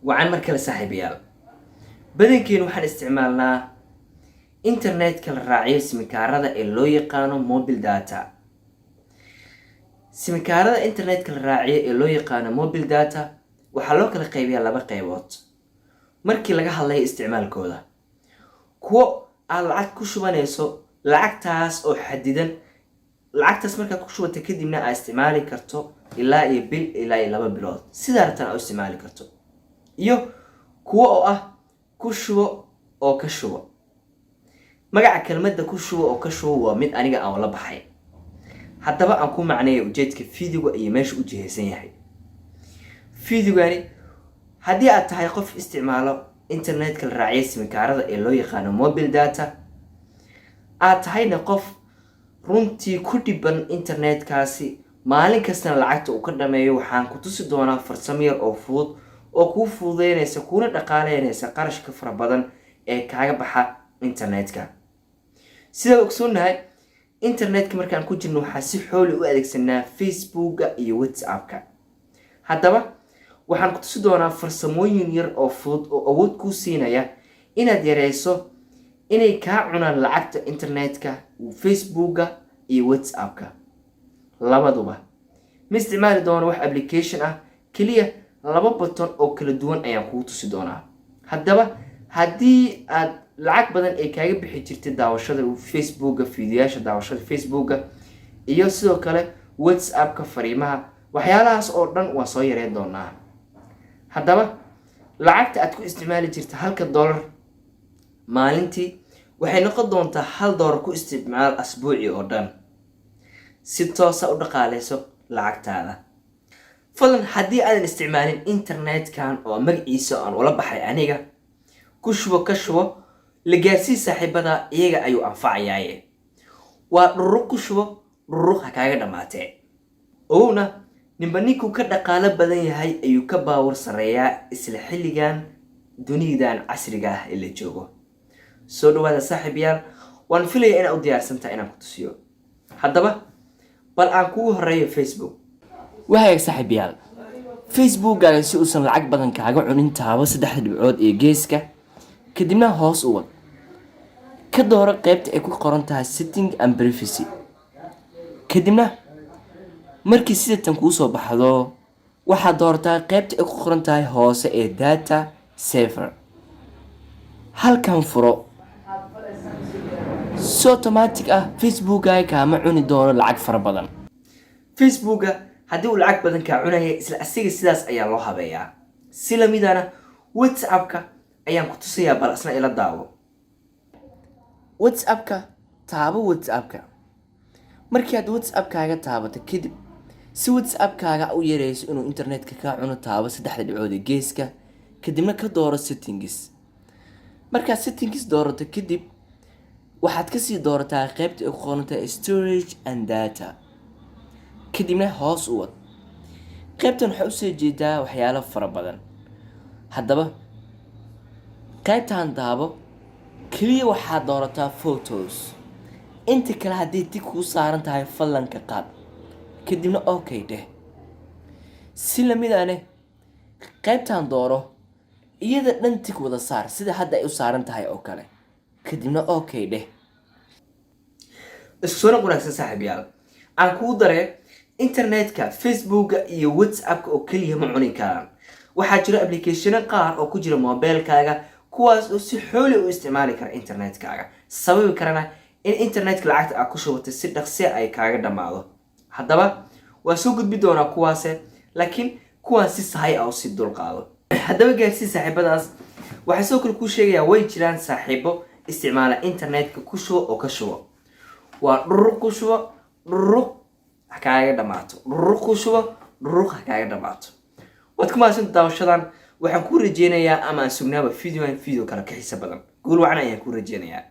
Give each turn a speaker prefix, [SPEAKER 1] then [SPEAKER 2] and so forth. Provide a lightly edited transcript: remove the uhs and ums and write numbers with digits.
[SPEAKER 1] Wacan mar kale, saaxiibayaal. Badankeenu waxaan isticmaalnaa internetka la raaciyo simikaarada ee loo yaqaano mobile data. Simikaarada internetka la raaciyo ee loo yaqaano mobile data waxaa loo kala qaybiyaa laba qaybood markii laga hadlayo isticmaalkooda: kuwo aad lacag ku shubanayso, lacagtaas oo xadidan, lacagtaas markaad ku shubata kadibna aad isticmaali karto ilaa iyo bil ilaa iyo 2 bilood, sidaa rabtaan aad u isticmaali karto, iyo kuwo oo ah ku shubo oo ka shubo. Magaca kelmadda ku shubo oo ka shubo waa mid aniga aan la baxay. Haddaba aan ku macneeya ujeedka videoga iyo meesha u jihaysan yahay videogani. Haddii aad tahay qof isticmaalo internetka la raaciya simikaarada ee loo yaqaano mobile data, aad tahayna qof runtii ku dhiban internetkaasi, maalin kastana lacagta uu ka dhameeyo, waxaan ku tusi doonaa farsamo yar oo fudud oo kuu fududeynaysa kuuna dhaqaaleynaysa qarashka fara badan ee kaaga baxa internetka. Sidaa ogsoonnahay, internetka markaan ku jirno waxaa si xooli u adeegsanaa Facebooka iyo WhatsAppka. Haddaba waxaan ku tusi doonaa farsamooyin yar oo fudud oo awood kuu siinaya inaad yareyso inay kaa cunaan lacagta internetka Facebooka iyo WhatsAppka labaduba. Ma isticmaali doono wax application ah, keliya laba button oo kala duwan ayaan kugu tusi doonaa. Haddaba haddii aad lacag badan ay kaaga bixi jirtay daawashada Facebooka, fiidiyaasha daawashada Facebooka iyo sidoo kale WhatsAppka fariimaha, waxyaalahaas oo dhan waa soo yareyn doonaa. Haddaba lacagta aad ku isticmaali jirta $1-ka maalintii waxay noqon doontaa $1 ku isticmaal asbuucii oo dhan, si toosa u dhaqaaleyso lacagtaada. Fadlan, haddii aadan isticmaalin internetkan oo magaciisa aan ula baxay aniga ku shubo ka shubo, la gaarsii saaxiibada, iyaga ayuu anfacayaaye. Waa dhuruq ku shubo, dhuruq ha kaaga dhammaatee. Ogowna, ninba ninkuu ka dhaqaalo badan yahay ayuu ka power sarreeyaa isla xilligan dunidan casriga ah ee la joogo. Soo dhawaada, saaxiibayaal. Waan filaya inaad u diyaarsantahay inaan ku tusiyo. Haddaba bal aan kugu horeeyo Facebook. Wahagaag, saaxiibayaal, Facebookkaaga si uusan lacag badan kaaga cunin, taabo saddexda dhibcood ee geeska, kadibna hoos u wad, ka dooro qeybta ay ku qoran tahay Setting and Privacy. Kadibna markii sidatan kuu soo baxdo, waxaad doorataa qeybta ay ku qoran tahay hoose ee Data Saver. Halkan furo. Si automatic ah Facebookkaaga kaama cuni doono lacag fara badan. Facebooka haddii uu lacag badan kaa cunaya, isla asiga sidaas ayaa loo habeeyaa. Si lamidana WhatsAppka ayaan ku tusayaa, bal isna ila daawo. WhatsAppka taabo. WhatsAppka markii aad WhatsAppkaaga taabato kadib, si WhatsAppkaaga u yareyso inuu internetka kaa cuno, taabo saddexda dhibcood ee geeska, kadibna ka dooro Settings. Markaad Settings doorato kadib, waxaad kasii doorataa qeybta ay ku qorantahay Storage and Data, kadibna hoos u wad. Qeybtan waxaa usoo jeedaa waxyaalo fara badan. Haddaba qaybtan taabo, keliya waxaad doorataa Photos. Inta kale haddii tick kuu saaran tahay, fadlan ka qaad, kadibna okay dheh. Si lamidane qaybtan dooro, iyada dhan tick wada saar sida hadda ay u saaran tahay oo kale, kadibna okay dheh. Isku soo noq wanaagsan, saaxiibayaal. Aan kuu daree, internetka Facebooka iyo WhatsAppka oo keliya ma cuni karaan. Waxaa jira applicationo qaar oo ku jira mobilkaaga, kuwaas oo si xooli u isticmaali kara internetkaaga, sababi karana in internetka lacagta aad ku shubatay si dhaqsi ay kaaga dhammaado. Haddaba waa soo gudbi doonaa kuwaase, laakiin kuwaan si sahay ah si dulqaado. Haddaba gaarsii saaxiibadaas. Waxaa sidoo kale kuu sheegayaa, way jiraan saaxiibo isticmaala internetka ku shubo oo ka shubo. Waa dhuruq ku shubo, dhuruq ha kaaga dhamaato, dhuruq ku shubo, dhuruq ha kaaga dhamaato. Waad ku mahadsan daawashadan. Waxaan kuu rajeynayaa ama aan sugnaaba videoan video kale ka xiisa badan. Guul wacan ayaan kuu rajeynayaa.